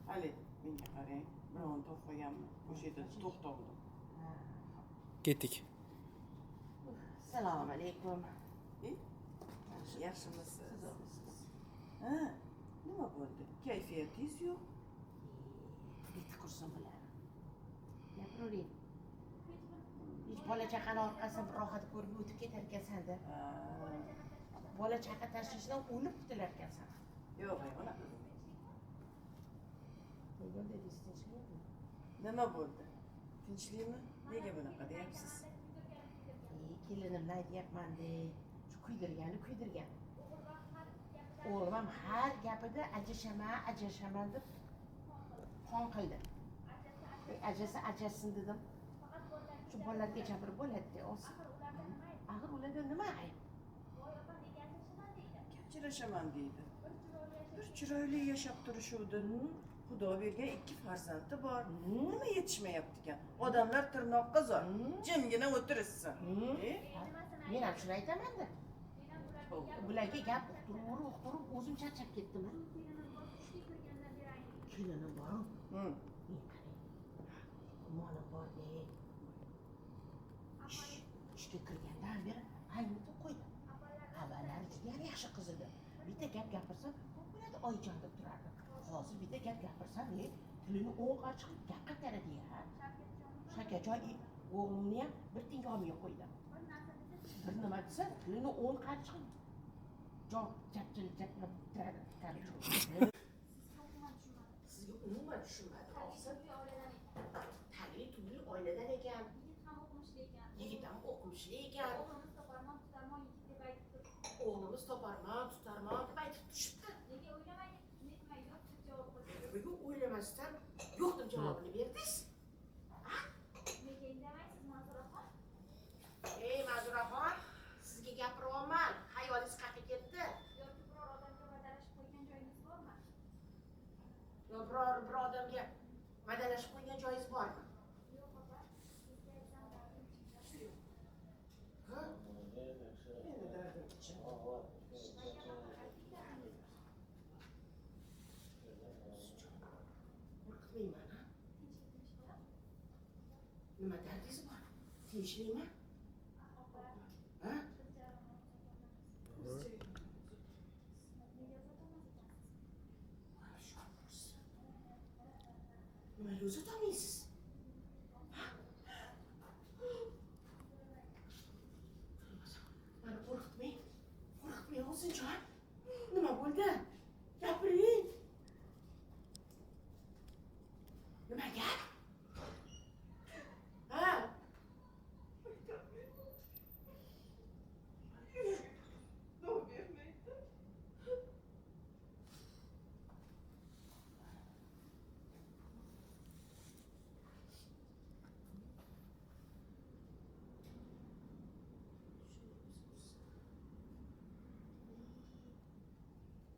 Hali menga qarang, birovni topmaganmi? O'sha yerda to'xtovdim. Ketdik. Assalomu alaykum. Yaxshimisiz? Ha, nima bo'ldi? Kayfiyatingiz yo'q. Beti qursin bular. Gapiravering. Hech bola chaqani orqasidan bir rohat ko'rib o'tib ketar ekansan-da. Ha, Bola chaqa tashvishidan o'lib qutular ekansan. Yo'q, unaqa demang. Nega dedingiz, tinchlikmi? Nima bo'ldi? Tinchlikmi? Nega bunaqa deyapsiz? Kelinimni aytyapman-de. Shu kuydirgani kuydirgan. O'g'lim ham har gapida ajrashaman, ajrashaman deb qon qildi. Ajrasa ajrasin dedim. Shu bolalarga jabr bo'ladi-da, olsin. Axir ularda nima ayb? Ajrashaman deydi. Bir chiroyli yashab turishuvdi. Xudo bergan ikki farzandi bor. Nima yetishmayapti ekan? Odamlar tirnoqqa zor. Jimgina o'tirishsin. E? Men ham shuni aytaman-da. Bularga gap uqtirib, uqtirib o'zim charchab ketdim. Kelinim bor-ku. Men qarang. Molim bor-de. Ishga kirgandan beri aynitib qo'ydi. Avvallari juda ham yaxshi qiz edi. Bitta gap gapirsam, bo'ladi oyijon deb turardi. Hozir bitta gap gapirsam, tilini o'ng ochiq gap qaytaradi-ya. Shakajon o'g'limni ham bir tinga olmay qo'ydi. Bir nima desa, tilini o'ng ochiq javob chapchil chaplab turadi. Sizga umuman tushunmadim. Hozir tagli tugli oiladan ekan. Yigit ham o'qimishli ekan. O'g'limiz toparman, tutarman deb aytib tushibdi. Nimaga o'ylamasdan yo'q deb javobini berdingiz? Ey Manzuraxon, sizga gapiryapman. Xayolingiz qayerga ketdi? Yo biror bir odamga va'dalashib qo'ygan joyingiz bormi? Ha? Meni dardim ichim. Qo'rqitmayman, ha? Nima dardingiz bor? Tinchlikmi? Ha? Nimaga uzatolmaysiz? Ha? Mani qo'rqitmang. Qo'rqitmang, Ozinjon. Nima bo'ldi? Gapiring. Nima gap? Ha? Dov bermaydi.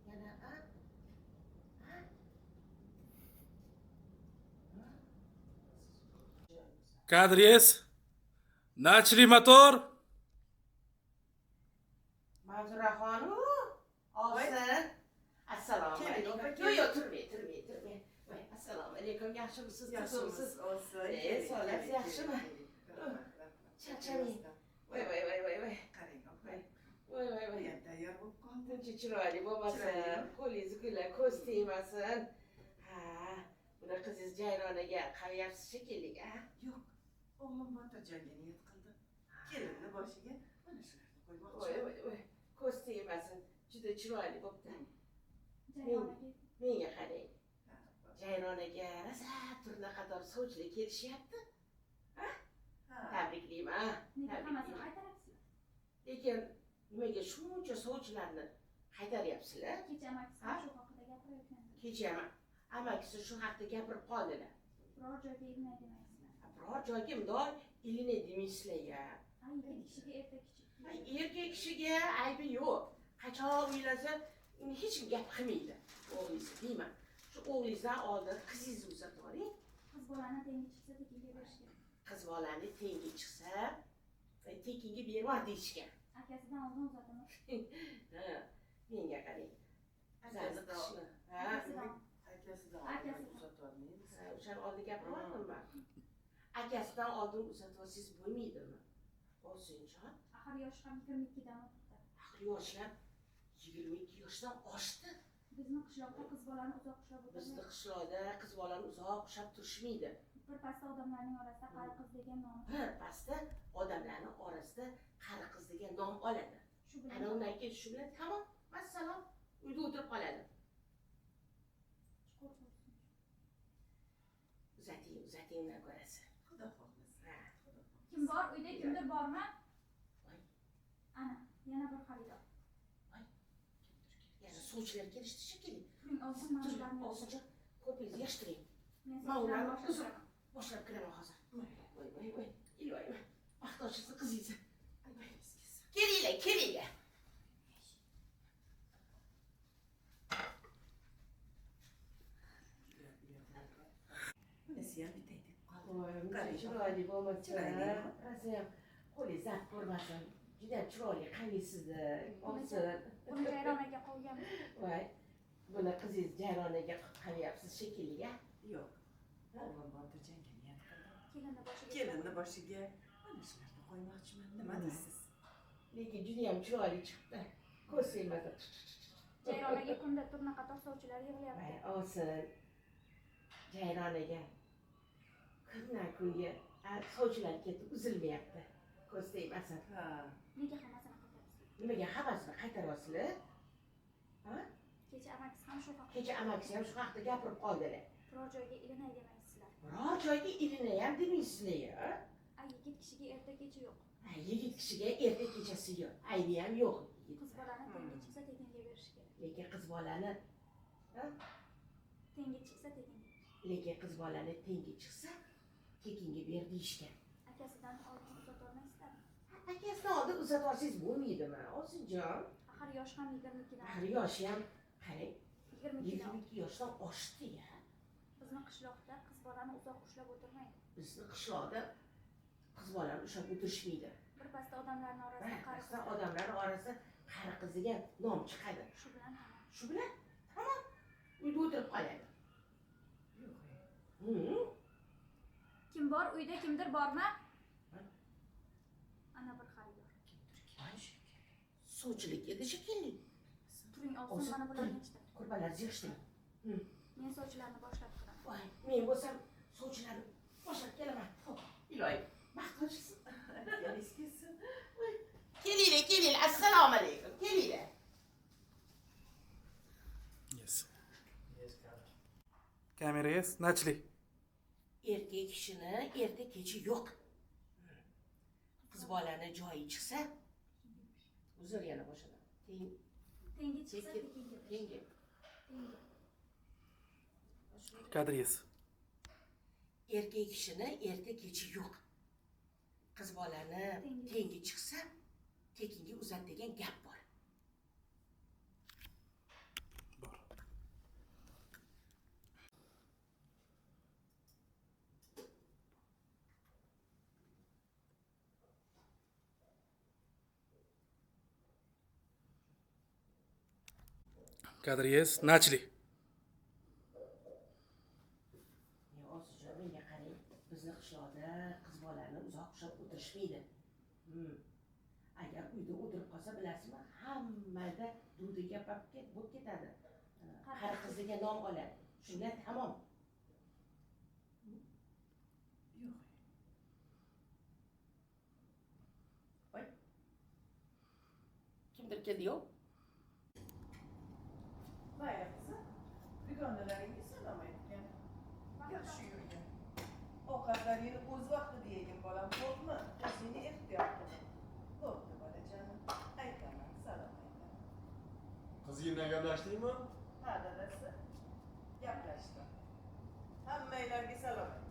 Yana ha? Ha? Кадр есть. Начали мотор. Manzuraxon, olsin. Assalomu Keling, alaykum. opa, Yo'q, keling. yo'q, turmang, turmang, turmang. Voy, assalomu alaykum. Yaxshimisiz? Tuzukmisiz? Olsin. Sog'ligingiz yaxshimi? Charchamang. Voy, voy, voy, voy, voy. Qarang, opa. Voy, voy, voy. Bu ham tayyor bo'lib qoldi. Buncha chiroyli bo'lmasin. Chiroyli. Qo'lingiz gullar, ko'z tegmasin. Ha, buni qizingiz Jayronaga qarayapsiz shekilli, a? Yo'q, o'g'lim Botirjonga niyat qildi. Kelinni boshiga mana shularni Voy, qo'ymoqchi. voy, voy. Ko'z tegmasin. Juda chiroyli bo'pti. Menga qarang. Jayronaga rosa turna qator sovchilar kelishyapti. Ha. Tabriklayman. Tabriklayman. Lekin nimaga shuncha sovchilarni qaytaryapsizlar? Kecha amakisi Ha? shu haqida gapirayotgandi. Kecha amakisi shu haqda gapirib qoldilar. Biror joyga ilinay demaysizlar. Biror joyga mundoq ilinay demaysizlar ya. Ay, yigit kishiga erta kichik. Ay, erkak kishiga aybi yo'q. Qachon uylasa, uni hech kim gap qilmaydi. O'g'lingiz deyman. Shu o'g'lingizdan oldin qizingizni uzatib yuboring. Qiz bolani tengi chiqsa tekinga berishgan. Qiz bolani tengi chiqsa, tekinga berma deyishgan. Akasidan oldin uzataman. Ha, menga qarang. O'shani oldin gapiryaptimmi? Akasidan oldin uzatib olsangiz bo'lmaydimi? Ovsinjon. Axir yoshi ham 22 dan o'tibdi. Axir yoshi ham 22 yoshdan oshdi. Bizni qishloqda qiz bolani uzoq ushlab o'tirmaydi. Bizni qishloqda qiz bolani uzoq ushlab turishmaydi. Bir pasda odamlarning orasida qari qiz degan nom. Bir pasda odamlarning orasida qari qiz degan nom oladi. Shu bilan Ana undan keyin shu bilan tamom, vassalom, uyda o'tirib qoladi. Chuqur xo'rsin. Uzating, uzating undan ko'rasi. Xudo xohlasa. Ha. Kim bor? Uyda kimdir bormi? Voy. Ana, yana bir xaridor. Yana sovchilar kelishdi shekilli. Turing, ovsin, mana Turing, bularni ovsinjon, ko'pingizni yig'ishtiring. Men Man ularni sovchilarni boshlab o'zim kiraman. boshlab kiraman hozir. Mayli. Voy, voy, voy. Iloyim. Baxt ochilsin qizingizni. Kelinglar, kelinglar. Bunisi ham bitay deb qoldi. Voy, chiroyli bo'lmasa. Chiroyli. Rosayam qo'lingiz zap ko'rmasin. Juda chiroyli qamiysiz-da. Ovsin. Buni Jayron aka qo'ygan. Voy, buni qizingiz Jayron aka qilib shekilli, a? Yo'q. O'g'lim Botirjonga niyat qildim. Kelinni boshiga. Kelinni boshiga mana shularni qo'ymoqchiman. Nima deysiz? Lekin juda ham chiroyli chiqibdi. Ko'z tegmasa. Jayron aka kunda turna qator sovchilar yig'ilyapti. Voy, ovsin. Jayron aka kundan kunga sovchilar ketib uzilmayapti. Ko'z tegmasin. Ha. Nega hammasini qaytaribsiz? Nimaga hammasini qaytaryapsizlar? Ha? Kecha amakisi ham shu haqda. Kecha amakisi ham shu haqda gapirib qoldilar. Biror joyga ilinay demaysizlar. Biror joyga ilinay ham demaysizlar ya. A yigit kishiga erta kechi yo'q. Ha, yigit kishiga erta kechasi yo'q. Aybi ham yo'q. Qiz bolani tengi chiqsa tekinga berish kerak. Lekin qiz bolani, ha? Tengi chiqsa tekinga. Lekin qiz bolani tengi chiqsa tekinga ber deyishgan. Akasidan oldin uzata olmaysizlarmi? Akasidan oldin uzata olsangiz bo'lmaydimi, Ovsinjon? Axir yoshi ham 22 dan. Axir yoshi ham qarang, 22 dan. 22 yoshdan oshdi ya. Bizni qishloqda qiz bolani uzoq ushlab o'tirmaydi. Bizni qishloqda qiz bolani ushlab o'tirishmaydi. Bir pasda odamlarning orasida Bir qari pasda qiz. odamlar orasida qari qiz degan nom chiqadi. Shu bilan tamom. Shu bilan tamom. Uyda o'tirib qoladi. Yo'q. Kim bor? Uyda kimdir bormi? Ha? Ana bir xaridor. Kimdir keldi shekilli. Sovchilik edi shekilli. Turing, ovsin, Ovsin, mana bularni turing. yechdim. Ko'rpalarni yig'ishtiring. Men sovchilarni boshlab kiraman. Voy, men bo'lsam sovchilarni boshlab kelaman. Xo'p, iloyim, baxt ochilsin. Aytganingiz kelsin. Kelinglar, kelinglar. Assalomu alaykum. Kelinglar. Yes. Камера есть. Начали. Erkak kishini erta kechi yo'q. Qiz bolani joyi chiqsa, uzr yana boshladim. Teng Tengi chiqsa Tekin. tekinga berish. Tengi. Tengi. Кадр есть. Erkak kishini erta kechi yo'q. Qiz bolani Tengi. tengi chiqsa, tekinga uzat degan gap bor. Bor. Кадр есть. Начали. Ovsinjon, menga qarang, bizni qishloqda qiz bolani uzoq ushlab o'tirishmaydi. Agar uyda o'tirib qolsa, bilasizmi, hammada duvdi gap bo'lib ketadi. Qari qiz degan nom oladi. Shundan tamom. Yo'q. Voy. Kimdir keldi-yu? Mayli qizim. Dugonalaringga salom aytgin. Yaxshi yurgin. Ovqatlaringni o'z vaqtida yegin bolam, xo'pmi? O'zingni ehtiyot qil. Bo'pti bolajonim. Aytaman, salom aytaman. Qizing bilan gaplashdingmi? Ha, dadasi. Gaplashdim. Hammanglarga salom aytdi.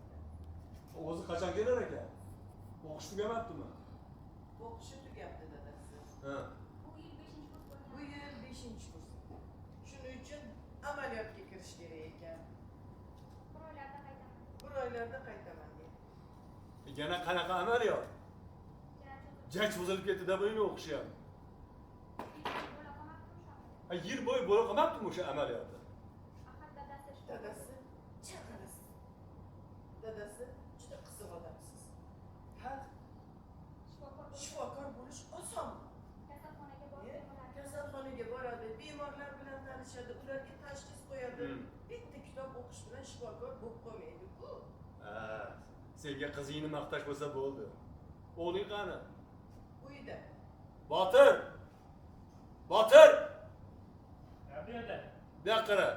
O'zi qachon kelar ekan? O'qish tugamabdimi? O'qishi tugabdi dadasi. Ha. Bu yil 5 kurs bo'lgan. Bu yil 5-kurs. Shuning uchun amaliyotga kirish kerak ekan. Bir oylarda qaytaman. Bir oylarda qaytaman deydi. Yana qanaqa amaliyot? Jach cho'zilib ketdi-da bu o'qishi ham. Ha, yil bo'yi bo'la qolmabdimi o'sha amaliyoti? Axir dadasi Dadasi chaqirasiz. Dadasi, juda qiziq odamsiz. Ha, shifokor bo'lish osonmi? Kasalxonaga boradi, bemorlar bilan tanishadi, ularga tashxis qo'yadi. Bitta kitob o'qish bilan shifokor bo'lib qolmaydi-ku. Ha, senga qizingni maqtash bo'lsa bo'ldi. O'g'ling qani? Uyda. Botir! Botir! Bu yerda. Bu yoqqa qara.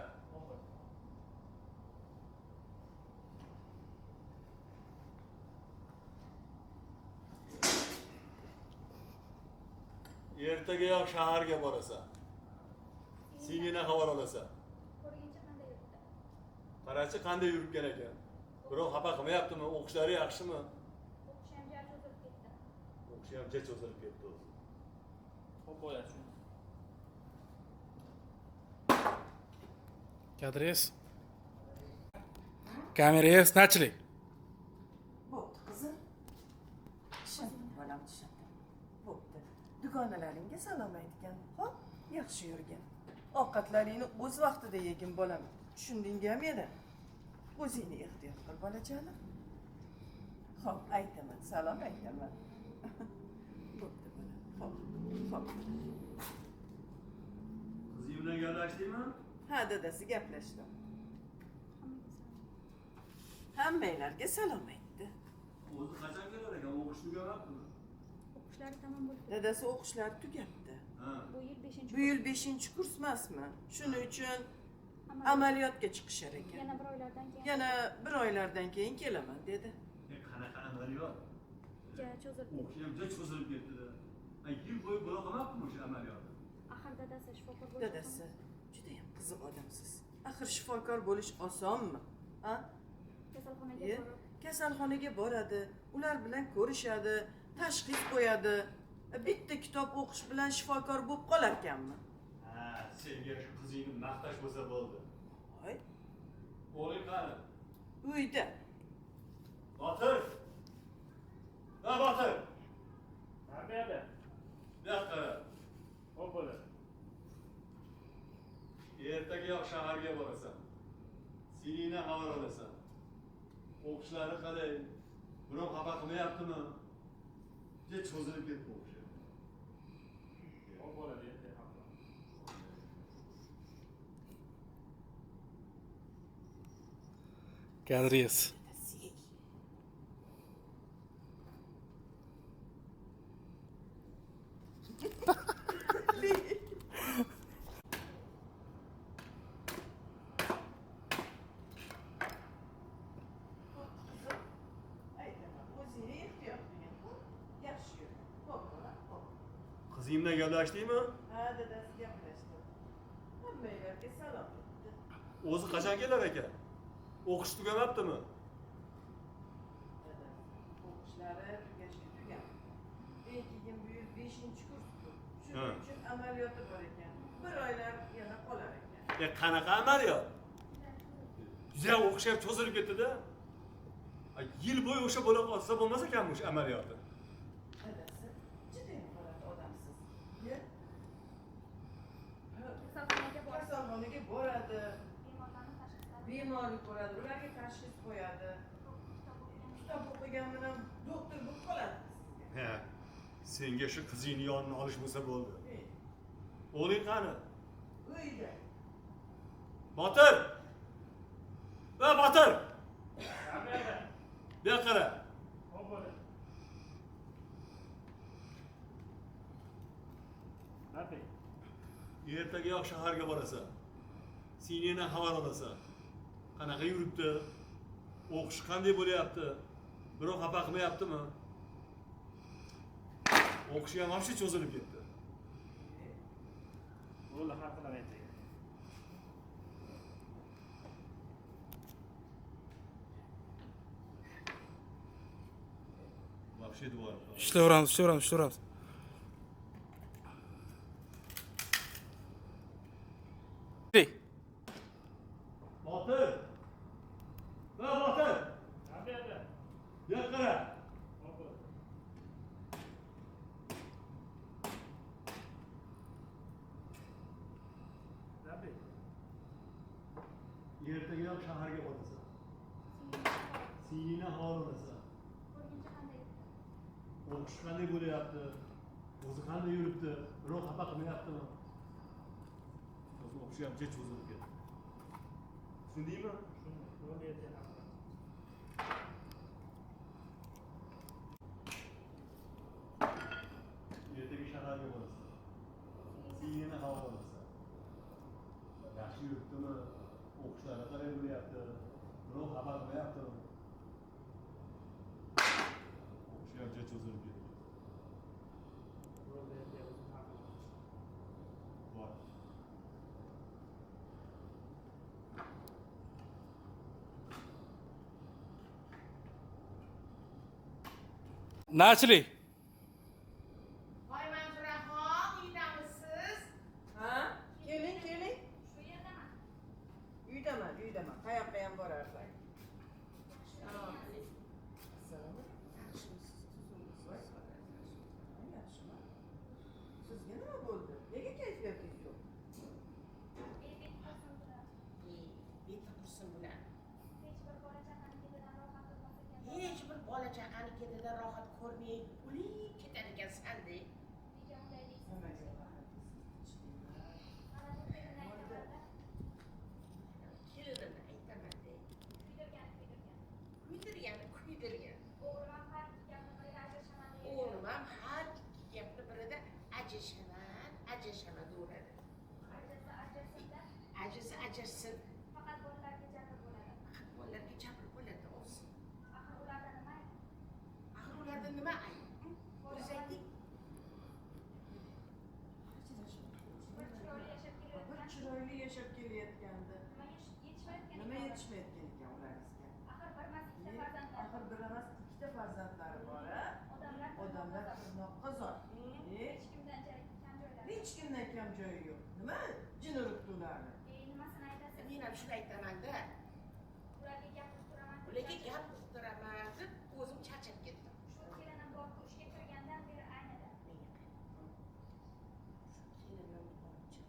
Ertagayoq shaharga borasan. Singina xabar olasan. Ko'rguncha qanday yuribdi? Qarachi qanday yuribgan ekan. Birov xafa qilmayaptimi? O'qishlari yaxshimi? O'qishi ham ja cho'zilib ketdi. O'qishi ham ja cho'zilib ketdi o'zi. Xo'p bo'ladi shuni. Кадр есть. Камера есть. Начали. Bo'pti, qizim. Tushundim, bolam, tushundim. Bo'pti. Dugonalaringga salom aytgin. Xo'p, yaxshi yurgin. Ovqatlaringni o'z vaqtida yegin, bolam. Tushundingmi meni? O'zingni ehtiyot qil, bolajonim. Xo'p, aytaman, salom aytaman. Bo'pti, bolam. Xo'p, xo'p. Qizing bilan gaplashdingmi? Ha, dadasi, gaplashdim. Hammanglarga salom aytdi. O'zi qachon kelar ekan? O'qish tugamabdimi? O'qishlari tamom bo'lib ketdi. Dadasi, o'qishlari tugabdi. Ha. Bu yil 5 Bu yil 5-kurs emasmi? Shuning uchun amaliyotga chiqishar ekan. Yana bir oylardan keyin. Yana bir oylardan keyin kelaman dedi. Qanaqa amaliyot? Ja cho'zilib ketdi. O'qishi ham ja cho'zilib ketdi-da. Yil bo'yi bo'la qolmabdimi o'sha amaliyot? Axir dadasi shifokor bo'lish. Dadasi, juda ham qiziq odamsiz. Axir shifokor bo'lish osonmi? Ha? Kasalxonaga borib, Kasalxonaga boradi, ular bilan ko'rishadi, tashxis qo'yadi. Bitta kitob o'qish bilan shifokor bo'lib qolarkanmi? Ha, senga shu qizingni maqtash bo'lsa bo'ldi. Voy, O'g'ling qani? uyda. Botir! Ha, Botir! Ha, bu yerda. Bu yoqqa qara. Xo'p bo'ladi. Ertagayoq shaharga borasan. Singilingdan xabar olasan. O'qishlari qalay? Birov xafa qilmayaptimi? Ja cho'zilib ketdi o'qishi. Xo'p bo'ladi ertaga ham. Кадр есть. Dadasi. Aytaman, o'zingni ehtiyot qilgin. Yaxshi yur. Xo'p, bolam, xo'p. Qizing bilan gaplashdingmi? Ha, dadasi, gaplashdim. Hammanglarga salom aytdi. O'zi qachon kelar ekan? O'qish tugamabdimi? Dadasi, o'qishlari tugashga tugabdi. Keyin bu yil 5-kurs. Shuning uchun amaliyoti bor ekan. Bir oylar yana qolar ekan. Qanaqa amaliyot? Ja o'qish ham cho'zilib ketdi-da. Yil bo'yi o'sha bo'la qolsa bo'lmas ekanmi o'sha amaliyoti? Dadasi, juda ham g'alati odamsiz. Kasalxonaga borib, Kasalxonaga boradi, bemorlarni tashxislari. bemorni ko'radi, ularga tashxis qo'yadi. Kitob o'qigan bilan doktor bo'lib qoladi sizga. Ha, senga shu qizingni yonini olish bo'lsa bo'ldi. O'g'ling qani? Uyda. Botir! Ha, Botir! Ha, bu yerda. Bu yoqqa qara. Xo'p bo'ladi. Rafiq. Ertagayoq shaharga borasan. Singilingdan xabar olasan. Qanaqa yuribdi? O'qish qanday bo'lyapti? Birov xafa qilmayaptimi? O'qishi ham вообще cho'zilib ketdi. Bo'ldi, hal qilaman ertaga. Вообще dvor. Ishlayveramiz, ishlayveramiz, ishlayveramiz. Botir! Ha, Botir! Ha, bu yerda. Bu yoqqa qara. Xo'p bo'ladi. Rafiq. Ertagayoq shaharga borasan. Singlingdan xabar olasan. Ko'rguncha qanday yuribdi? O'qish qanday bo'lyapti? O'zi qanday yuribdi? Birov xafa qilmayaptimi? O'zi o'qishi ham cho'zilib ketdi. Tushundingmi? Tushundim. Bo'ldi, ertaga hal qilamiz. Ertaga shaharga borasan. Singlingdan xabar olasan. Yaxshi yuribdimi? O'qishlari qalay bo'lyapti? Birov xafa qilmayaptimi? O'qishi ham cho'zilib ketdi. Bo'ldi, ertaga o'zim hal qilaman. Bor. Начали. Voy Manzuraxon, uydamisiz? Ha, keling, keling. Shu yerdaman. Uydaman, uydaman. Qayoqqa ham borarsan? Assalomu alaykum. Assalomu alaykum. Yaxshimisiz, tuzukmisiz? Yaxshiman. Sizga nima bo'ldi? Nega kayfiyatingiz yo'q? Beti qursin bular. Beti qursin bular. Hech bir bola chaqani ketidan rohat topmas ekan. Hech bir bola chaqani ketidan rohat ko'rmay o'lib ketar ekansan-de. Nega unday deysiz? Nimaga rohatingiz tinchlikmi? Mana bu kelinni aytaman-da. Kelinini aytaman-de. Kuydirgani kuydirgan. Kuydirgani kuydirgan. O'g'lim ham har ikki gapni birida ajrashaman deydi. O'g'lim ham har ikki gapni birida ajrashaman, ajrashaman deyaveradi. Ajrasa ajrashsin-da, Ajrasa ajrashsin. faqat bolalarga jabr bo'ladi. Faqat bolalarga jabr bo'ladi, ovsin. Axir ularda nima ayb? Axir ularda nima ayb? O'zi ayting. Bir chiroyli yashab Bir kelayotgan. chiroyli yashab kelayotgandi. Nima yetishmayotgan Nima ekan? yetishmayotgan ekan ularingizga? Axir bir emas, ikkita farzandlari Axir bir emas, ikkita farzandlari bor, a? Odamlar Odamlar tirnoqqa zor. Hech kimdan kam joylari. Hech kimdan kam joyi yo'q. Nima jin uribdi ularni? Nimasini aytasiz? Men ham shuni aytaman-da. Ularga gap uqtiraman. Ularga gap uqtiraman deb o'zim charchab ketdim. Shu kelinim borku, ishga kirgandan beri aynidi. Menga qarang. Shu kelinim borchi.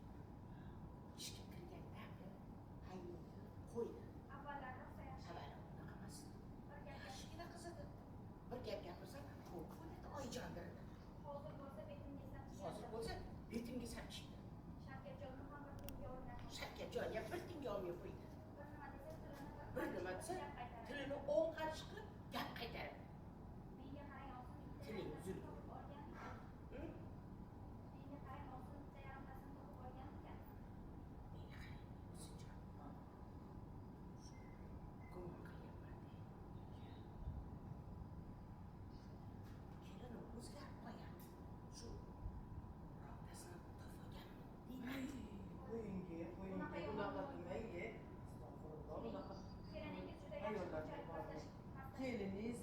Ishga kirgandan beri aynidi, qo'ydi. Avvallari rosa yaxshi. Avval unaqa emas. Bir gap Yaxshigina qiz edi. Bir gap gapirsam, qo'rqib o'ladi, oyijon derdi. Hozir bo'lsa betimga sapchishadi. Hozir bo'lsa betimga sapchiydi. Shavkatjonni ham bir kunga olmay qo'ydi. Shavkatjonni ham bir tinga olmay qo'ydi. Bir nima desa tilini Bir nima desa gap qaytaradi. tilini o'ng qarish qilib gap qaytaradi. Menga qarang, ovsin, bitta Tiling yarimtasini uzilib. topib olganmikan? Hı? Menga qarang, ovsin, bitta yarimtasini topib olganmikan? Menga qarang, O'zinjon. Gumon qilyapman. Kelinim o'zgarib qolgan. Shu birortasini topib olganmi deyman. Qo'ying-e, qo'ying-e, unaqa demang-e. Astag'firulloh, unaqa Keliningiz juda yaxshi ayollarga bunchalik bormang. Keliningiz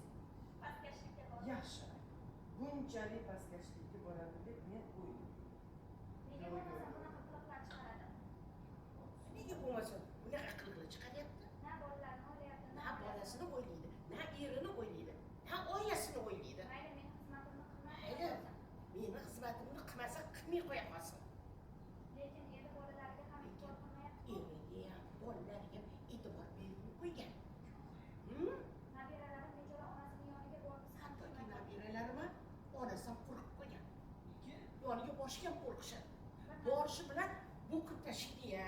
pastkashlikka bordi. yaxshi. Bunchalik pastkashlikka boradi deb men o'ylayman. Nega bo'lmasa bunaqa qiliqlar chiqaradi? Nega bo'lmasa bunaqa qiliqlar chiqaryapti? Na bolalarini o'ylayapti, Na bolasini o'ylaydi, na erini o'ylaydi, na oilasini o'ylaydi. Mayli, meni xizmatimni qilmay Mayli. qo'ya qolsin. Meni xizmatimni qilmasa qilmay qo'ya qolsin. Lekin eri bolalariga ham e'tibor qilmayapti. Eriga ham, bolalariga ham e'tibor bermay qo'ygan. Nabiralarim bechora onasining yoniga borgisi ham Hattoki kelmay qoldi. nabiralarim ham onasidan qo'rqib qo'ygan. Yoniga borishga ham qo'rqishadi. Borishi bilan bo'kib tashlaydi-ya.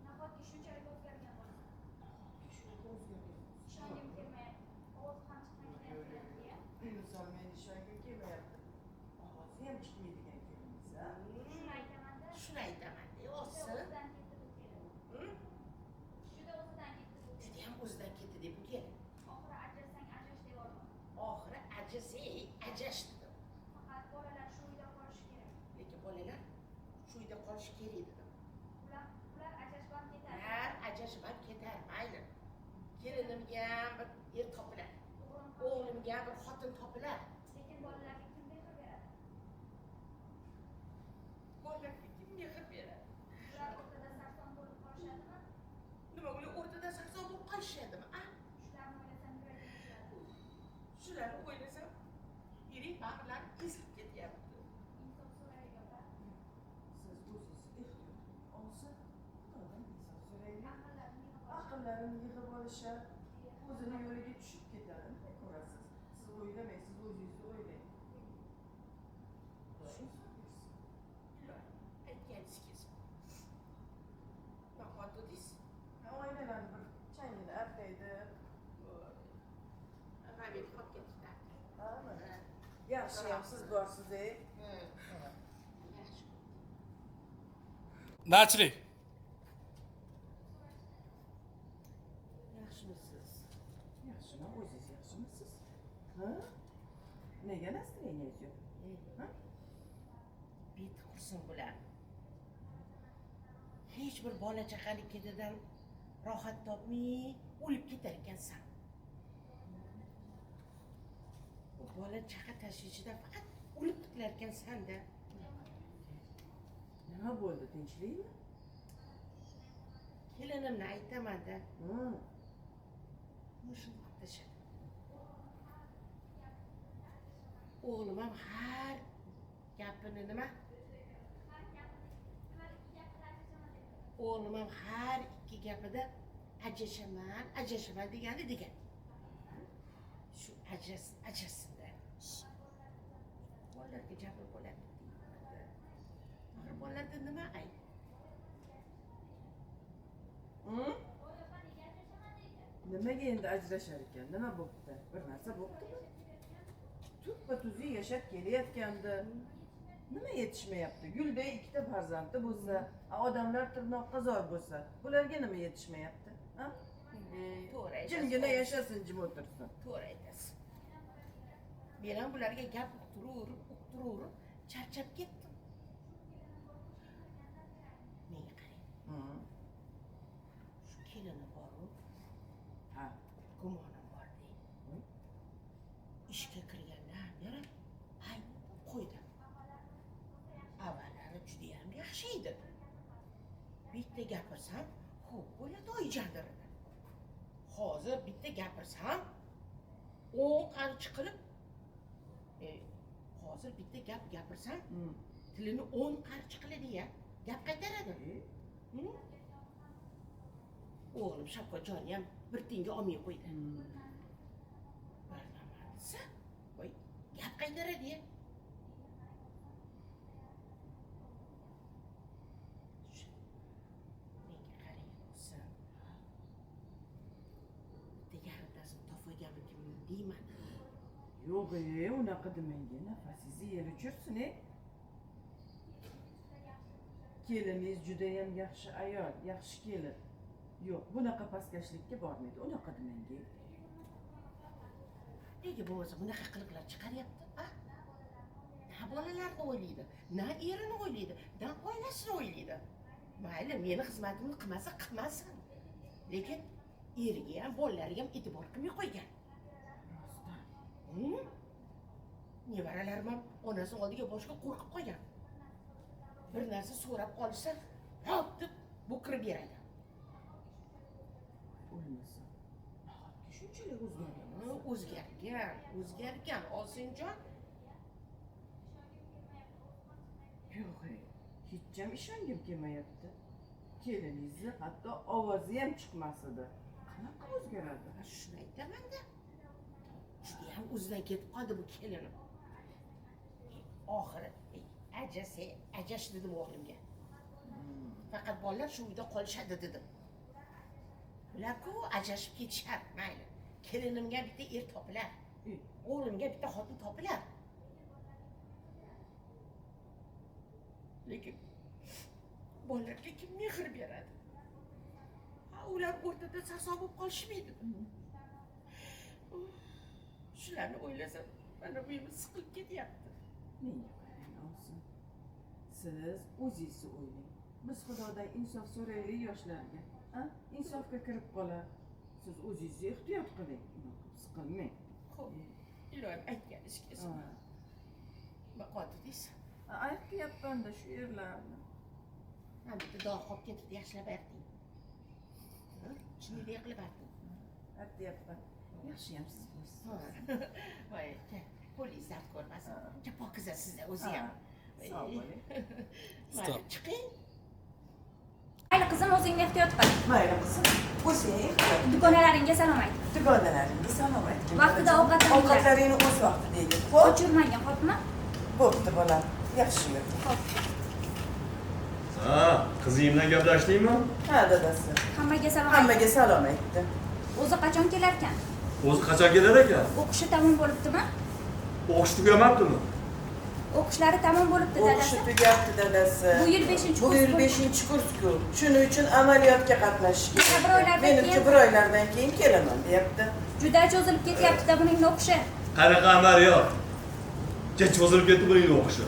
Nahotki shunchalik o'zgargan bo'lsa? Shunaqa o'zgargan. Ishongim kelmayapti. Ovozi ham chiqmaydigan kelinga. Inson meni ishongim kelmayapti. Ovozi ham chiqmaydigan keliningiz, a? Shuni aytaman-da. Shuni aytaman-da, Juda ovsin. o'zidan ketdi bu kelin. Juda o'zidan ketdi bu kelin. Judayam o'zidan ketdi deb bu kelin. Oxiri ajrashsang ajrash devordim. Oxiri ajrasang, ajrash dedim. Faqat bolalar shu uyda qolishi kerak. Lekin bolalar shu uyda qolishi kerak dedim. Ular ajrashib ham ketar. Ular ajrashib ham ketar, mayli. Kelinimga ham bir er topilar. O'g'lim ham. O'g'limga ham bir xotin topilar. Lekin bolalarga kim mehr beradi? Bolalarga kim mehr beradi? Ular o'rtada sarson bo'lib qolishadimi? Nima ular o'rtada sarson bo'lib qolishadimi, a? Shularni o'ylasam yuragim eziladi. Shularni o'ylasam yurak bag'rlarim ezilib ketyapti. Insof so'raylik opa. Siz o'zingiz ehtiyot qiling. Ovsin, Xudodan insof so'raylik. Aqllarini yig'ib olishadi. Aqllarini yig'ib olishar. O'zini yo'liga tushib ketadi. Nima ko'rasiz? Siz o'ylamang, siz o'zingizni o'ylang. Xudo insof bersin. Aytganingiz kelsin. Nima dedingiz? Ha, oynalarni bir changini artaydi. Ramil qolib ketdi. Ha, mana. Yaxshiyam siz borsiz, ey. Yaxshi. Начали. Yaxshimisiz? Yaxshiman, o'zingiz yaxshimisiz? Ha? Nega настроение ngiz yo'q? Ha? Beti qursin bular. Hech bir bola chaqalik ketidan rohat topmay o'lib ketar ekansan. Bu bola chaqa tashvishidan faqat o'lib qutilar ekansan-da. Nima bo'ldi, tinchlikmi? Kelinimni aytaman-da, Ha. mushuni qilib tashladi. O'g'lim ham har gapini nima? O'g'lim ham har ikki gapida ajrashaman, ajrashaman degani degan. Shu ajrasin-da. Bolalarga jabr bo'ladi deyman-da. Axir bolalarda nima ayb? Hı? Nimaga endi ajrashar ekan? Nima bo'pti? Bir narsa bo'ptimi? Tuppa tuzuk yashab kelayotgandi. Nima yetishmayapti? Gulday ikkita farzandi bo'lsa, odamlar tirnoqqa zor bo'lsa, bularga nima yetishmayapti? Ha? To'g'ri aytasiz. Jimgina yashasin, jim o'tirsin. To'g'ri aytasiz. Men ham bularga gap uqtiraverib, charchab ketdim. Menga qarang. Shu kelini bor-u, Ha. gumonim bor deng. Ishga kirgandan beri aytib qo'ydi. Avvallari judayam yaxshi edi. Bitta gapirsam, xo'p bo'ladi oyijon derdi. Hozir bitta gapirsam, 10 qarich qilib, hozir bitta gap gapirsam, tilini 10 qarich qiladi-ya, gap qaytaradi. O'g'lim Shavkatjonni ham bir tiyinga olmay qo'ydi. Bir nima desa, voy, gap qaytaradi-ya. Menga qarang, o'zim. Bitta yarimtasini topolganmikin deyman. Yo'q, unaqa demang, nafasingizni yel uchirsin, ey. Keliningiz judayam yaxshi ayol, yaxshi kelin. Yo'q, bunaqa pastkashlikka bormaydi, unaqa demang. Nega bo'lmasa bunaqa qiliqlar chiqaryapti, a? Na bolalarni o'ylaydi, na erini o'ylaydi, na oilasini o'ylaydi. Mayli, meni xizmatimni qilmasa qilmasin. Lekin eriga ham, bolalariga ham e'tibor qilmay qo'ygan. Rostdan. Nevaralarim ham onasi oldiga boshqa qo'rqib qolgan. Bir narsa so'rab qolsa, hop deb bo'kirib beradi. O'lmasa. Nahotki shunchalik o'zgargan? O'zgargan, o'zgargan, Osinjon. Yo'q, hecham ishongim kelmayapti. Keliningizni hatto ovozi ham chiqmas edi. Qanaqa o'zgaradi? Shuni aytaman-da. Judayam o'zidan ketib qoldi bu kelinim. Oxiri ajrasa, ajrash dedim o'g'limga. Faqat bolalar shu uyda qolishadi dedim. Ular-ku ajrashib ketishar, mayli. Kelinimga bitta er topilar. O'g'limga bitta xotin topilar. Lekin bolalarga kim mehr beradi? Ha, ular o'rtada sarson bo'lib qolishmaydi. Shularni o'ylasam, mana bu yerim siqilib ketyapti. Menga qarang, Ovsin. Siz o'zingizni o'ylang. Biz Xudodan insof so'raylik yoshlarga. Ha? Insofga kirib qolar. Siz o'zingizni ehtiyot qiling. Unaqa siqilmang. Xo'p, iloyim aytganingiz kelsin. Nima qoldi deysiz? Aytyapman-da shu yerlarni. Mana bitta dog' qolib ketibdi, yaxshilab arting. Chinniday qilib arting. Aytyapman. Yaxshiyam siz bo'lsiz. Voy, qo'lingiz dard ko'rmasin. Uncha pokiza sizda o'zi ham. Sog' bo'ling. Mayli, chiqing. Mayli qizim, o'zingni ehtiyot qil. Mayli qizim, o'zing ehtiyot qil. Dugonalaringga salom ayt. Dugonalaringga salom aytgin. Vaqtida ovqatlaringni. Ovqatlaringni o'z vaqtida yegin. Xo'p? Och yurmagin, xo'pmi? Bo'pti bolam, yaxshi yur. Xo'p. Ha, qizing bilan gaplashdingmi? Ha, dadasi. Hammaga salom ayt. Hammaga salom aytdi. O'zi qachon kelarkan? O'zi qachon kelar ekan? O'qishi tamom bo'libdimi? O'qish tugamabdimi? O'qishlari tamom bo'libdi O'qishi dadasi. tugabdi dadasi. Bu yil 5-kurs. Bu yil 5-kurs-ku. Shuning uchun amaliyotga qatnashish kerak. Yana bir oylardan Menimcha keyin bir oylardan keyin kelaman deyapti. Juda cho'zilib ketyapti-da buning o'qishi. Qanaqa amaliyot? Ja cho'zilib ketdi buning o'qishi.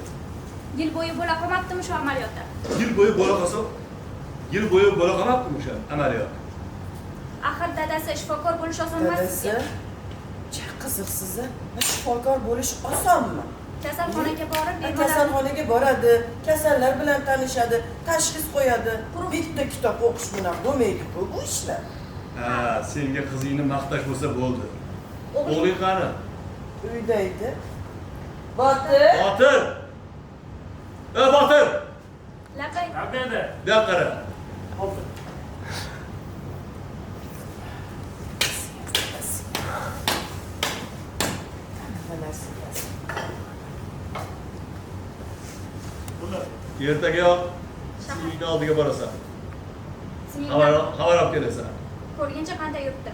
Yil bo'yi bo'la qolmabdimi shu amaliyotda? Yil bo'yi bo'la qolsa, yil bo'yi bo'la qolmabdimi o'sha amaliyot? Axir dadasi shifokor bo'lish oson emas Dadasi, sizga. qiziqsiz, shifokor bo'lish osonmi? Kasalxonaga borib bemorlar Kasalxonaga boradi, kasallar bilan tanishadi, tashxis qo'yadi. Bitta kitob o'qish bilan bo'lmaydi-ku bu ishlar. Ha, senga qizingni maqtash bo'lsa bo'ldi. O'g'ling qani? Uyda edi. Botir! Botir! Ey Botir! Laqay. Labay. Bu yoqqa qara. Xo'p. Ertagayoq singlingni oldiga borasan. Xabar olib kelasan. Ko'rguncha qanday yuribdi?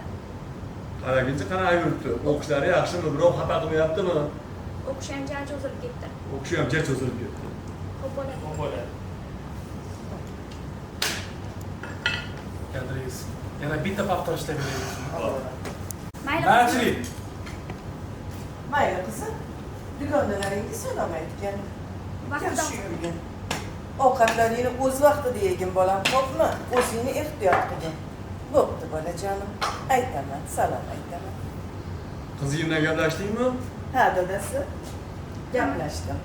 Qaraguncha qanaqa yuribdi? O'qishlari yaxshimi? Birov xafa qilmayaptimi? O'qishi ham ja cho'zilib ketdi. O'qishi ham ja cho'zilib ketdi. Xo'p bo'ladi. Xo'p bo'ladi. Kadringiz. Yana bitta повтор ishlab beraylik. Mayli. Начали. Mayli qizim, dugonalaringga salom aytgin. Yaxshi yurgin. Ovqatlaringni o'z vaqtida yegin bolam, xo'pmi? O'zingni ehtiyot qilgin. Bo'pti bolajonim, aytaman, salom aytaman. Qizing bilan gaplashdingmi? Ha, dadasi, gaplashdim.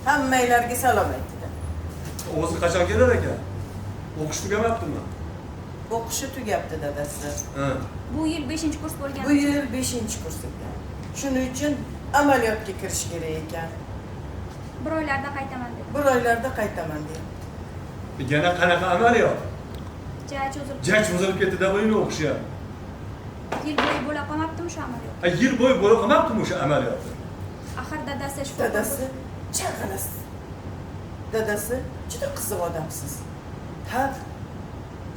Hammanglarga salom aytdi. O'zi qachon kelar ekan? O'qish tugamabdimi? O'qishi tugabdi dadasi. Ha. Bu yil 5-kurs bo'lgan. Bu yil 5-kurs ekan. Shuning uchun amaliyotga kirish kerak ekan. Bir oylarda qaytaman dedi. Bir oylarda qaytaman deyapti. Yana qanaqa amaliyot? Ja cho'zilib. Ja cho'zilib ketdi-da buning o'qishi ham. Yil bo'yi bo'la qolmabdimi shu amaliyot? Ha, yil bo'yi bo'la qolmabdimi o'sha amaliyot? Axir dadasi shifokor. Dadasi chaqalasiz. Dadasi juda qiziq odamsiz. Ha,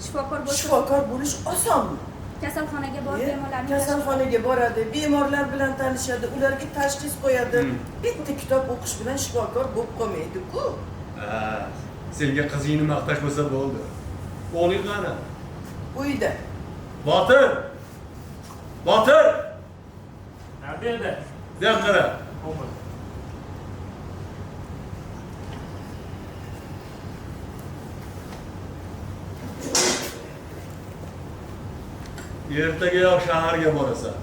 shifokor bo'lish. Shifokor bo'lish osonmi? Kasalxonaga borib bemorlarni kasalxonaga boradi, bemorlar bilan tanishadi, ularga tashxis qo'yadi. Bitta kitob o'qish bilan shifokor bo'lib qolmaydi-ku. Ha, senga qizingni maqtash bo'lsa bo'ldi. O'g'ling qani? Uyda. Botir! Botir! Labay. Bu yoqqa qara. Xo'p. Ertagayoq shaharga borasan.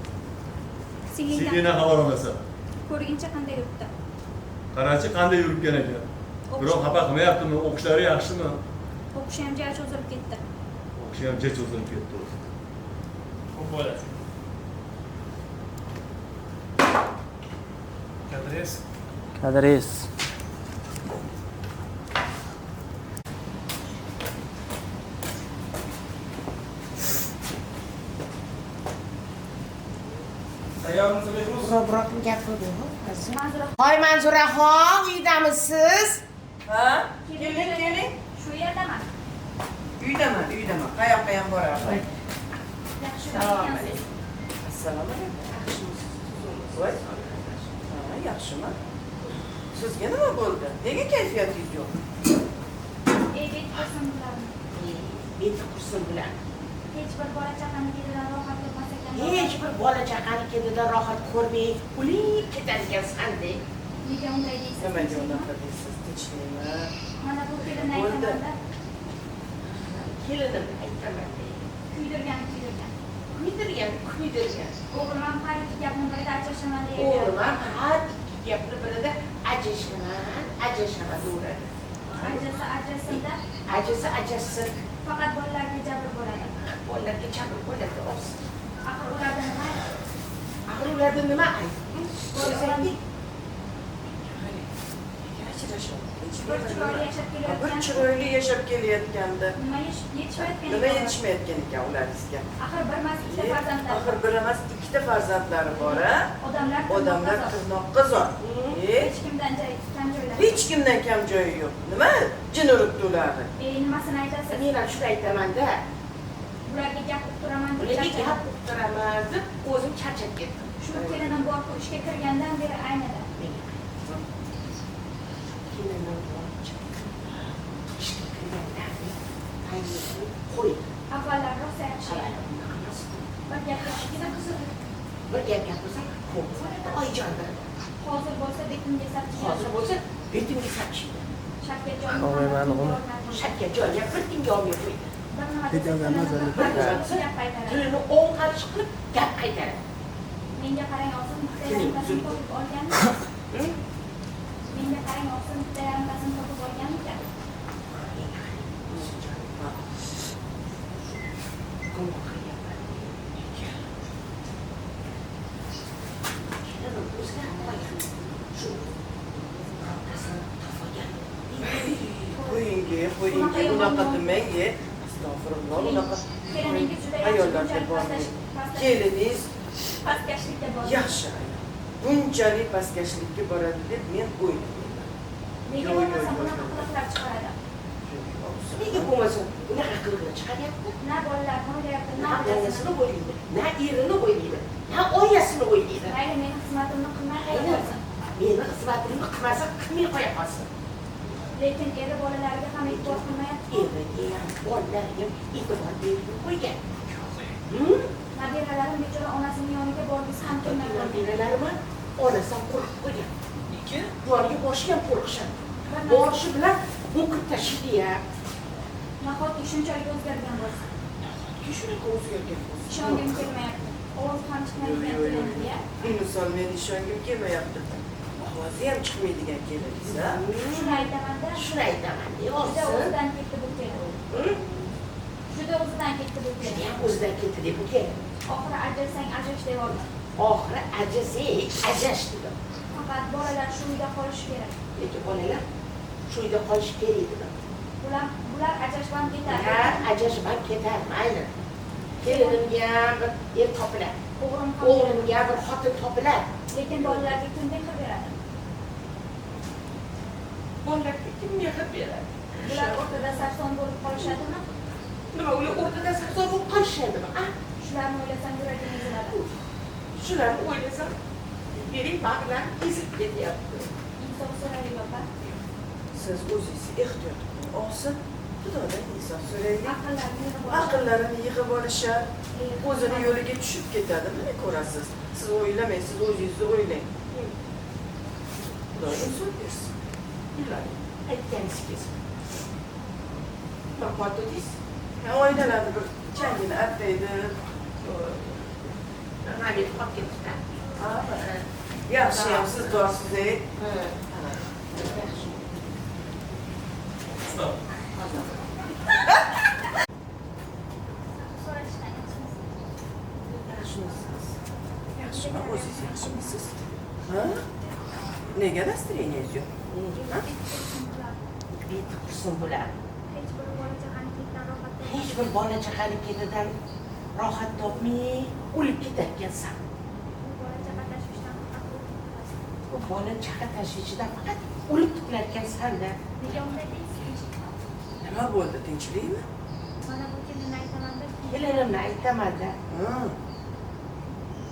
Singlingdan xabar olasan. Ko'rguncha qanday yuribdi? Qarachi qanday yuribgan ekan? Birov xafa qilmayaptimi? O'qishlari yaxshimi? O'qishi ham ja cho'zilib ketdi. O'qishi ham ja cho'zilib ketdi o'zi. Xo'p bo'ladi. Kadres. Kadres. Hoy Manzuraxon, uydamisiz? Ha? Keling, keling. Shu yerdaman. Uydaman, uydaman. Qayoqqa ham borardim. Yaxshi Assalomu ekansiz. alaykum. Assalomu alaykum. Voy. Ha, yaxshimi? Sizga nima bo'ldi? Nega kayfiyatingiz yo'q? Ey, bet qursin bularni. Bet qursin bular. Hech bir bola chaqani ketidan rohat ko'rmas ekan. Hech bir bola chaqani ketidan rohat ko'rmay, o'lib ketar ekansan-de. Nega unday deysiz? Nimaga unaqa deysiz? Tinchlikmi? Mana bu kelinni Bo'ldi. aytaman-da. Kelinimni aytaman-de. Kuydirgan, kuydirgan. Kuydirgan, kuydirgan. O'g'lim ham har ikki gapni birida ajrashaman deydi. O'g'lim ham har ikki gapni birida ajrashaman, ajrashaman deyaveradi. Ajrasa ajrasin-da. Ajrasa ajrasin. Faqat bolalarga jabr bo'ladi. Bolalarga jabr bo'ladi, olsin. Axir ularda nima ayb? Axir ularda nima ayb? Bo'lsa, Ajrashadi. Bir chiroyli yashab Bir kelayotgan. chiroyli yashab kelayotgandi. Nima yetishmayotgan Nima ekan? yetishmayotgan ekan ularingizga? Axir bir emas, ikkita farzandlari. Axir bir emas, ikkita farzandlari bor, a? Odamlar Odamlar tirnoqqa zor. tirnoqqa zor. E, Hech kimdan kam joylari. hech kimdan kam joyi yo'q. Nima jin uribdi ularni? E, nimasini aytasiz? Men ham shuni aytaman-da. Bularga gap uqtiraman deb Bularga charchadim. gap uqtiraman deb o'zim charchab ketdim. Shu kelinim borku, ishga kirgandan beri aynidi. Menga kelinim bor, ishga kirgandan beri aynidi qo'ydi. Avvallar rosa yaxshi edi. Avval unaqa emas edi. Bir gap Kichkina qiz edi. Bir gap gapirsam, ko'p bo'ladi oyijon derdi. Hozir bo'lsa betimga sapchiydi. Hozir bo'lsa betimga sapchiydi. Shavkatjon Olmayman, uni. Shavkatjon ham bir tinga olmay qo'ydi. Bir nima desa tilini gap qaytaradi. Tilini o'ng qarish qilib gap qaytaradi. Menga qarang ovsin, bitta yarimtasini topib olganmi? Menga qarang ovsin, bitta yarimtasini topib olganmikan? Menga qarang, ovsinjon. Gumon qilyapman. Kelinim o'zgarib qolgan. Shu birortasini topib olgan. Qo'yingi, qo'yingi, unaqa demangi. Astag'firulloh, unaqa Keliningiz juda yaxshi, ayollarga bunchalik bormang. Keliningiz pastkashlikka bordi. yaxshi ayol. Bunchalik pastkashlikka boradi deb men o'ylamayman. Nega Yo'q, yo'q, bo'lmasa yo'q, bunaqa yo'q. qiliqlar chiqaradi? Nega bo'lmasa unaqa qiliqlar chiqaryapti? Na bolalarni o'ylayapti, na Na oilasini. bolasini o'ylaydi, na erini o'ylaydi, na oilasini o'ylaydi. Mayli, meni xizmatimni qilmay qo'ya Aynan. qolsin. Meni xizmatimni qilmasa qilmay qo'ya qolsin. Lekin eri bolalariga ham e'tibor qilmayapti. Eriga ham, bolalariga ham e'tibor bermay qo'ygan. Nabiralarim bechora onasining yoniga borgisi ham kelmay qolgan. Nabiralarim ham onasi ham qo'rqib qo'ygan. Nega? Yoniga borishga ham qo'rqishadi. Bir narsa- Borishi bilan ho'kib tashlaydi ya. Nahotki shunchalik o'zgargan bo'lsa? Nahotki shunaqa o'zgargan bo'lsa? Ishongim kelmayapti. Ovozi ham chiqmaydigan Yo'q, yo'q, yo'q. kelinga. Misol men ishongim kelmayapti. Ovozi ham chiqmaydigan keliningiz, a? Shuni aytaman-da. Shuni aytaman, Juda ovsin. o'zidan ketdi bu kelin. Juda o'zidan ketdi bu kelin. Judayam o'zidan ketdi deb bu kelin. Oxiri ajrasang ajrash deyordi. Oxiri ajrasang ajrash dedim. Faqat bolalar shu uyda qolishi kerak. Lekin bolalar shu uyda qolishi kerak dedim. Bular ajrashib ham ketar. Ular ajrashib ham ketar, mayli. Kelinimga ham bir er topilar. O'g'lim ham. O'g'limga bir xotin topilar. Lekin bolalarga kim mehr beradi? Bolalarga kim mehr beradi? Bular o'rtada sarson bo'lib qolishadimi? Nima ular o'rtada sarson bo'lib qolishadimi? A? Shularni o'ylasam yuragim eziladi. Shularni o'ylasam mening bag'rim ezilib ketyapti. Insof so'raylik opa. Siz o'zingiz ehtiyot qiling. Ovsin, Xudodan insof so'raylik. Aqllarini yig'ib olishadi. Aqllarini yig'ib olishar, o'zini yo'liga tushib ketadi. Mana ko'rasiz. Siz o'ylamang, siz o'zingizni o'ylang. Xudo insof bersin. Iloyim, aytganingiz kelsin. Bir qot dedingiz. Oynalarni bir changini artaydi. Ramil qolib ketdi. Yaxshi ham siz borsiz, ey. Yaxshi. Stop. So'rashdan yaxshimisiz? Yaxshimisiz? Yaxshimi? O'zingiz yaxshimisiz? Ha? Nega настроение yo'q? Ha? Beti qursin bular. Hech bir bola chaqanikidan rohat Hech bir bola chaqanikidan rohat topmay o'lib ketarkansan. Bu bola chaqa tashvishdan faqat o'lib qutulasan. Bu bola chaqa tashvishidan faqat o'lib qutularkansan-da. Nega unday deysiz? Nima bo'ldi? Tinchlikmi? Mana bu kelinni aytaman-da. Kelinimni aytaman-da. Ha.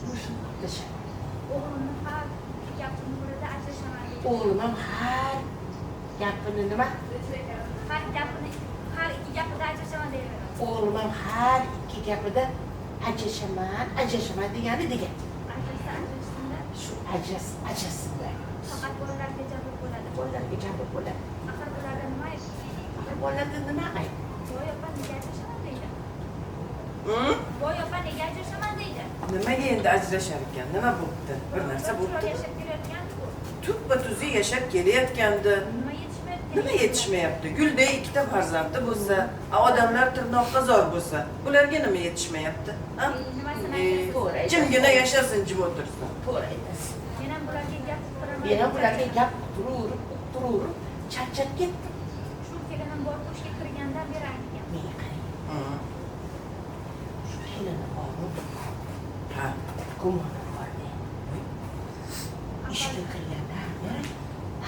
Mushuk tashadi. O'g'limni har gapini birida ajrashaman deydi. O'g'lim ham har gapini nima? Har gapini, har ikki gapida ajrashaman deyveradi. O'g'lim ham har ikki gapida ajrashaman, ajrashaman degani degan. Ajrashsa ajrashsin-da. Shu ajrassinda. Faqat bolalarga jabr bo'ladi. Bolalarga jabr bo'ladi. Axir bularda nima ayb? Axir bolalarda nima ayb? Boy opa nega ajrashaman deydi? Boy opa nega ajrashaman deydi? Nimaga endi ajrashar ekan? Nima bo'pti? Bir narsa Chiroyli bo'pti. yashab kelayotgan-ku. Tuppa tuzuk yashab kelayotgandi. Nima yetishmayotgan? Nima yetishmayapti? Gulday ikkita farzandi bo'lsa, odamlar tirnoqqa zor bo'lsa, bularga nima yetishmayapti? Ha? Nimasini aytasiz? To'g'ri aytasiz. Jimgina yashasin, jim o'tirsin. To'g'ri aytasiz. Men ham bularga gap uqtiraman. Men ham bularga gap uqtiraverib, turaverib charchab ketdim. Shu kelinim borib ishga kirgandan beri aynigan. Menga qarang. Shu kelinim bormi? Ha. Gumonim bor meni. Ishga kirgandan beri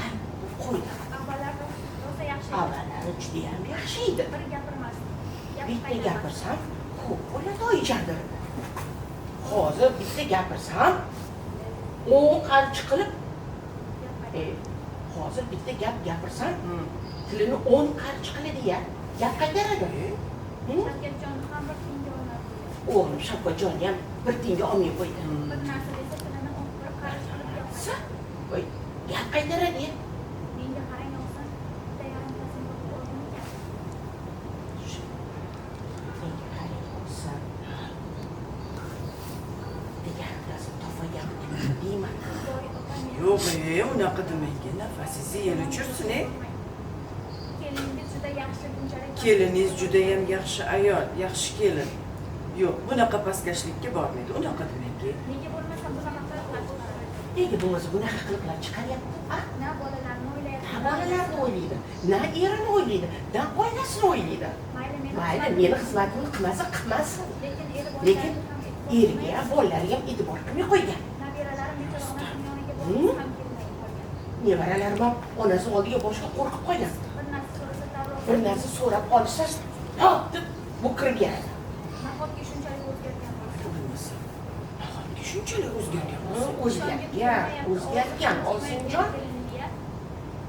aynib qo'ydi. Avvallari rosa yaxshi edi. Avvallari judayam yaxshi edi. Bir gapirmasdi. Gap Bitta qaytarmasdi. gapirsam, xo'p bo'ladi oyijon derdi. Hozir bitta gapirsam, 10 qarich qilib, Gap qaytarmasdi. hozir bitta gap gapirsam, tilini 10 qarich qiladi ya, gap qaytaradi. Shavkatjonni ham bir tiyinga olmadi. O'g'lim Shavkatjonni ham bir tiyinga olmay qo'ydi. Bir narsa desa tilini bir qarich qilib gap Sa, qaytaradi. voy, gap qaytaradi ya. Menga qarang ovsin, bitta yarimtasini topib oldimikan? Menga qarang ovsin. Bitta yarimtasini topolganmikan deyman. Boy opa meni Yo'q, unaqa demang, nafasingizni yel uchirsin, Keliningiz juda yaxshi, bunchalik Keliningiz judayam yaxshi ayol, yaxshi kelin. Yo'q, bunaqa pastkashlikka bormaydi, unaqa demang. Nega bo'lmasa bunaqa qiliqlar chiqaradi? Nega bo'lmasa bunaqa qiliqlar chiqaryapti? A? Na bolalarni o'ylayapti. Na bolalarni o'ylaydi, na erini o'ylaydi, na oilasini o'ylaydi. Mayli meni Mayli, meni xizmatimni qilmasa qilmasin. Lekin eri Lekin bolalariga ham e'tibor eriga ham, bolalariga ham e'tibor qilmay qo'ygan. Nabiralarim bechora onasini yoniga borgisi ham kelmay qolgan. Nevaralarim ham onasi oldiga boshqa qo'rqib qolgan. Bir narsa so'rasa darrov Bir narsa so'rab olsa, hop deb bu kirib beradi. Nahotki shunchalik o'zgargan bo'lsa? Bo'lmasa. Nahotki shunchalik o'zgargan bo'lsa? O'zgargan, o'zgargan Ovsinjon.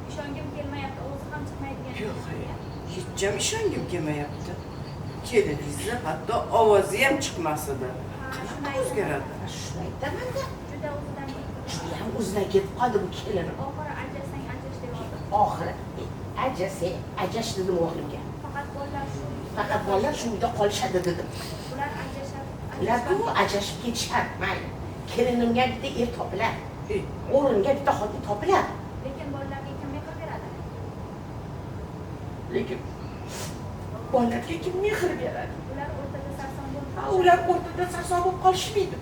Ishongim kelmayapti, ovozi ham chiqmaydigan. Yo'q, hecham ishongim kelmayapti. Keliningizni hatto ovozi ham chiqmas edi. Qanaqa o'zgaradi? Shuni aytaman-da. Juda o'zidan ketdi. Judayam o'zidan ketib qoldi bu kelinim. Oxiri ajrasang ajrash deyordi. Oxiri ajrasang, ajrash dedim o'g'limga. Faqat bolalar shu Faqat bolalar shu uyda qolishadi dedim. Ular ajrashadi. Ular bu ajrashib ketishadi, mayli. Kelinimga bitta er topilar. O'g'limga bitta xotin topilar. Lekin bolalarga kim mehr beradi? Lekin bolalarga kim mehr beradi? Ular o'rtada sarson bo'lib Ha, ular o'rtada sarson bo'lib qolishmaydi.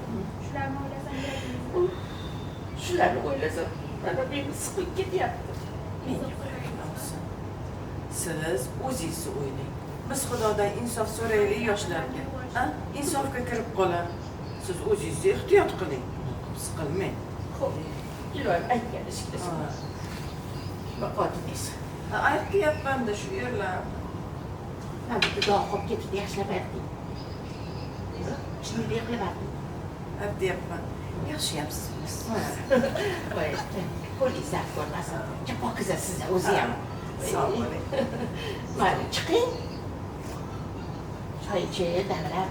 Shularni o'ylasam yuragim Shularni o'ylasam, mana meni siqilib ketyapti. Menga qarang, ovsin. Siz o'zingizni o'ylang. Biz Xudodan insof so'raylik yoshlarga. Ha? Insofga kirib qolar. Siz o'zingizni ehtiyot qiling. Siqilmang. Xo'p, iloyim aytganingiz kelsin. Nima qoldi deysiz? Ha, aytyapman-da shu yerlar. Mana bitta dog' qolib ketibdi, yaxshilab ayting. Shunday qilib ayting. Aytyapman. Yaxshiyam siz. Voy, qo'lingiz dard ko'rmasin. Pokiza sizlar o'zi ham. Sog' bo'ling. Mayli, chiqing. Choy ichib, damlab.